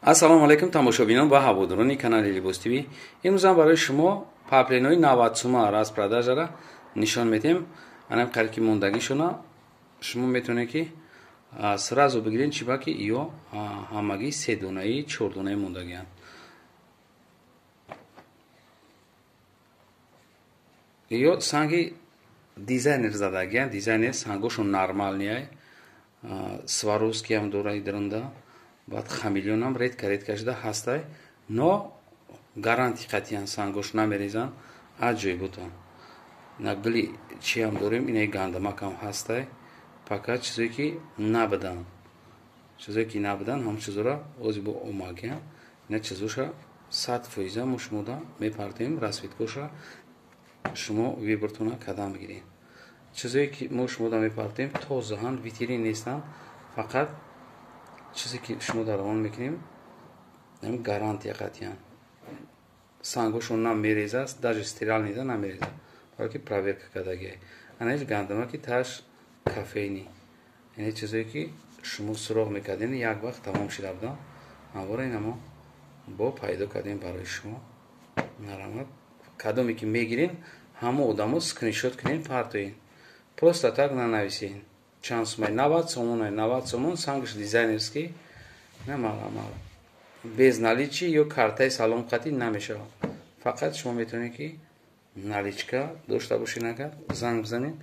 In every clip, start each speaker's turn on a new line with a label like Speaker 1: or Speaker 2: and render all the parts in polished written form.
Speaker 1: Ассалому алайкум тамошобинон ва ҳаводорони канали Либос ТВ. Имрӯз ҳам барои шумо паплинои 90 сума распродажара нишон медиҳем. Анам қариб ки мондагишона шумо метавонед ки сразу бигиред, чиба ки ё ҳамагӣ се донаи, чор донаи мондагианд. Ё санги дизайнер задагианд, дизайнер сангошон нормальный, Сваровскиам дораи дрында, баъд хамелеонам редко редко шуда ҳастай, но гарантия қатъиян сангош намерезанд, аҷоибутан. На гули чиам дорем, инаи гандамакам ҳастай, пока чизое ки набуданд, чизое ки набуданд, ҳам чизора ози бо омагиям, ина чизоша 100% мо шумода мепартем, расцветкоша шумо выбортона кадам бигиред. Чизое ки мо шумода мепартем тозаҳанд, витрин нестанд, фақат чизе ки шумо дар равон мекунем гарантия қатъиян. Сангошон намереза, даже стиральныйда намереза, балки проверка кардагиай. Ана ҳеҷ гандама ки таш кофейный. Яъне чизое ки шумо суроғ мекардем, як вақт тамом шуда будам, ҳамвора ина мо бо пайдо кардем барои шумо. Нарамад кадоме ки мегирем, ҳама одамо скриншот кунен, партоен. Просто так нанависен. Чанд сумай? 90 сомон, 90 сомон, сангш дизайнерский, на мала мала. Без налички ё картаи салом қатӣ намешавад. Фақат шумо метавонед ки наличка дошта бошед, агар занг бизанед.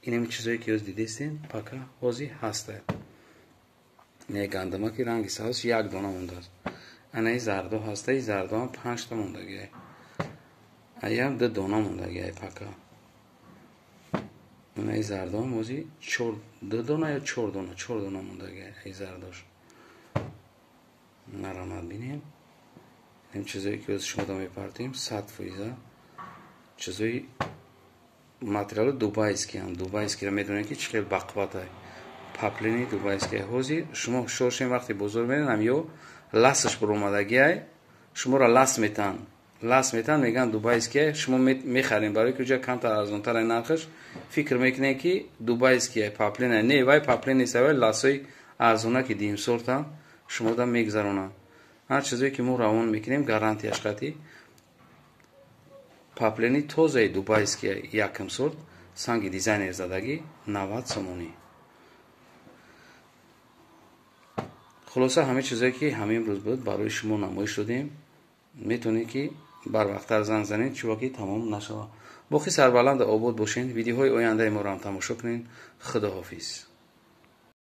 Speaker 1: Инами чизое ки ёз дидестен, пока ҳозир ҳастад. Не гандама ки ранги сабз як дона мондааст. Анаи зардо ҳаста, и зардо ҳам панҷта мондагиай. Аям ду дона мондагиай пока. Анаи зардо ҳам ҳозир чор, ду дона ё чор дона, чор дона мондагиай ай зардош. Нарамад бинем. Ин чизое ки ҳозир шумо мепартем, 100% чизои материали дубайскиам. Дубайскиро медонед ки чӣ хел бақувватай. Паплини дубайския. Ҳозир шумо шошем вақте бозор мерен, ҳам ё ласаш буромадагиай, шуморо лас метан. Лас метан, мегӯянд дубайския, шумо мехарем, барои ки уҷа камтар арзонтар нархаш, фикр мекунед ки дубайския паплина. Не, вай паплин нест, вай ласои арзона ки димсортан, шумода мегзаронанд. Ҳар чизое ки мо равон мекунем, гарантияш қатъӣ. Паплини тозаи дубайския якм сорт, санги дизайнер задагӣ 90 сомонӣ. Хулоса ҳама чизое ки ҳамин рӯз буд барои шумо намоиш додем. Метавонед ки барвақттар занг занед, чунки тамом нашавад. Боқӣ сарбаланд обод бошед. Видеоҳои ояндаи моро ҳам тамошо кунед. Худоҳофиз.